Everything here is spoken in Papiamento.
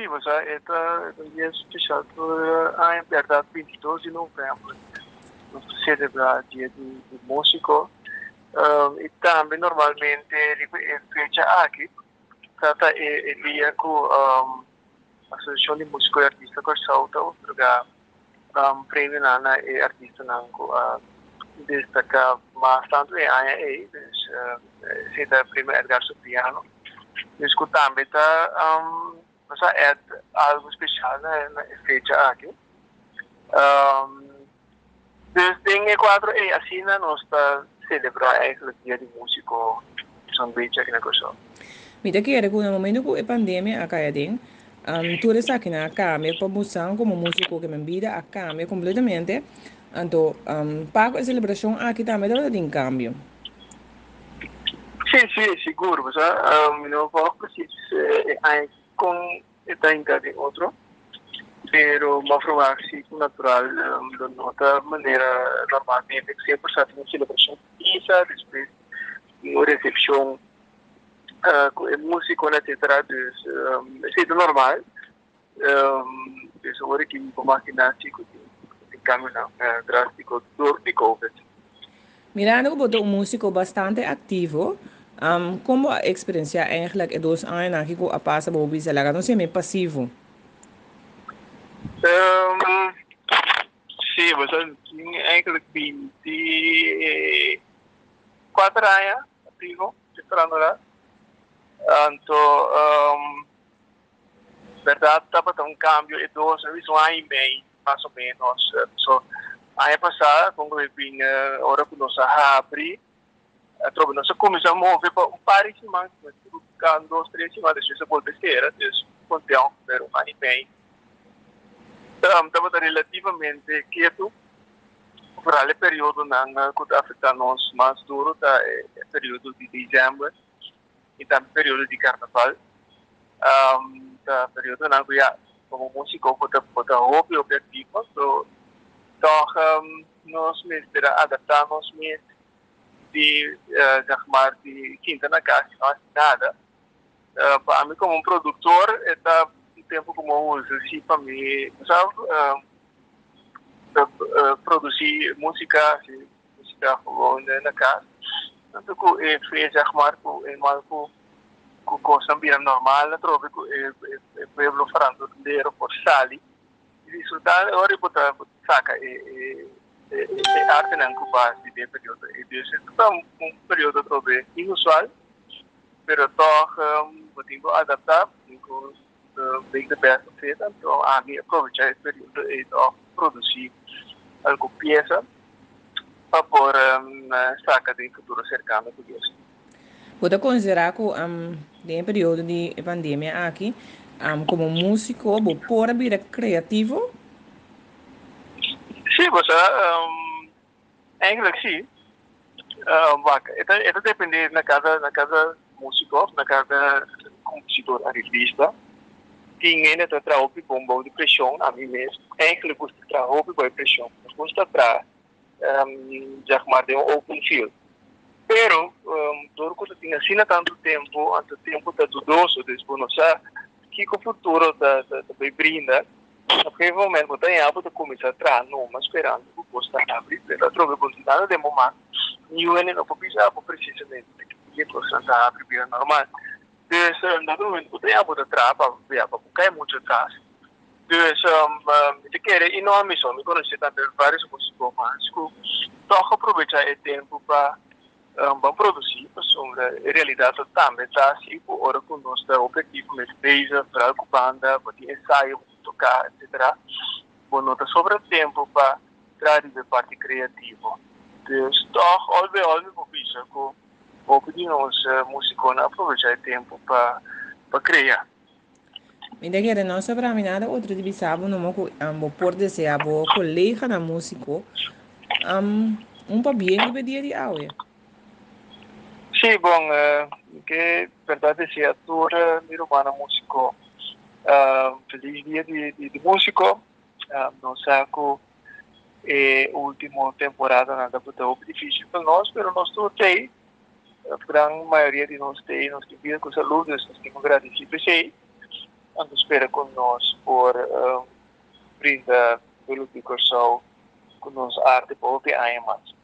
Sí, o e ta un dia spesial tur aña, bèrdat, 22 di novèmber nos ta selebrá Dia di Músiko. I tambe normalmente riba e fecha aki ta ta e dia ku Asosiashon di Músiko i Artista Kòrsou ta otorgá premionan na e artistanan ku a destaká mas tantu e aña ei. Dus esei ta Premio Edgar Supriano. Dus ku tambe ta nos a add algu spesial na e fecha aki. Dus den e kuadro ei asina nos ta selebrá eigenlijk Dia di Músiko zo'n beetje aki na Kòrsou. Mi ta kere ku na momento ku e pandemia a kai aden, tur esakinan a kambia pa bosan komo músiko ke men bida a kambia kompletamente. Anto pa ku e selebrashon aki tambe tabata tin kambio. Sí, sí, sigur. Pasobra mi no por presis e aña kon e ta hinká den otro, pero bo a verwagt si ku natural lo no ta manera normalmente ku semper sa tin un selebrashon di misa, despues tin un resepshon ku e musikonan etsetera, dus esei ta normal. Dus awor aki mi por magina si ku tin kambionan drástiko dor di covid. Mirando ku bo ta un músiko bastante aktivo, kon bo a eksperensiá eigenlijk e dos añanan aki ku a pasa bo bisa laga nos semi pasivo? Sí, bo sa tin eigenlijk 24 aña aktivo den farándula. Anto bèrdat tabata un kambio e dos, mi bisa un aña i mei mas o menos. So, aña pasá kon ku mi bin ora ku nos a habri atrobe nos a kuminsá move pa un par di siman, dos tres siman despues a bolbe sera, dus konté ongeveer un aña i mei. Tabata relativamente ketu, foral e periodonan ku ta afektá nos mas duro ta e periodo di desèmber i tambe periodo di karnaval. Ta periodonan ku ya komo músiko bo ta bo ta hopi hopi aktivo, so tòg nos mester a adaptá nos mes di zeg maar di sinta na kas i no hasi nada. Pa ami komo un produktor e ta un tempu ku mi a usa si pa mi bo sa produsí músika, hasi músika gewoon na kas. Tantu ku e fe zeg maar ku e mal ku ku kosnan bira normal atrobe ku e e pueblo farandulero por sali i disfrutá e ora bo ta bo ta saka e e e artenan ku bo a hasi den e periodo ei. Dus e ta un periodo atrobe inusual pero tòg bo tin ku adaptá bo tin ku make the best of it. Anto ami a provecha e periodo ei tòg produsí algun piesa pa por saka den futuro serkano ku Dios. Bo ta konsiderá ku den e periodo di e pandemia aki, komo músiko bo por a bira kreativo? Sí, bo sa, eigenlijk sí. Wak, e ta e ta dependé na kada na kada músiko òf na kada kompositor, arreglista. Tin hende ta traha hopi bon bou di preshon, ami mes eigenlijk gusta traha hopi bou di preshon. Mi gusta traha zeg maar den un open field. Pero dor ku ta tin asina tantu tempu, anto tempu ta dudoso, dus bo no sa kiko futuro ta ta bay brinda. Op gegeven moment bo ta haña bo ta kuminsá traha numa sperando ku kos ta habri, pero atrobe bo no tin nada den bo man, niun hende no por bisa bo presisamente ki dia kosnan ta habri bira normal. Dus na dat momento bo ta haña bo ta traha pa pa bo kai muchu atras. Dus mi ta kere i no ami so, mi konosé tambe vários músiko mas ku tòg a probechá e tempu pa ban produsí, pasobra e realidat ta tambe ta asi ku ora ku nos ta hopi aktivo mes bezig, foral ku banda, bo tin ensayo, bo tin toká, etsetera, bo no ta sobra tempu pa traha riba e parti kreativo. Dus tòg òl bei òl mi por bisa ku hopi di nos músikonan a probechá e tempu pa krea. Mi ta kere no sobra mi nada otro di bisa bo nomo ku bo por desea bo koleganan músiko un pabien riba e dia di awe. Sí, bon, mi ke bèrdat desea tur mi rumannan músiko felis dia di músiko. Nos sa ku e último temporadanan tabata hopi difísil pa nos, pero nos tur t'ei. Gran mayoria di nos t'ei, nos tin bida ku salú, dus nos tin ku gradisí p'esei. Anto spera ku nos por brinda pueblo di Kòrsou ku nos arte pa hopi aña mas.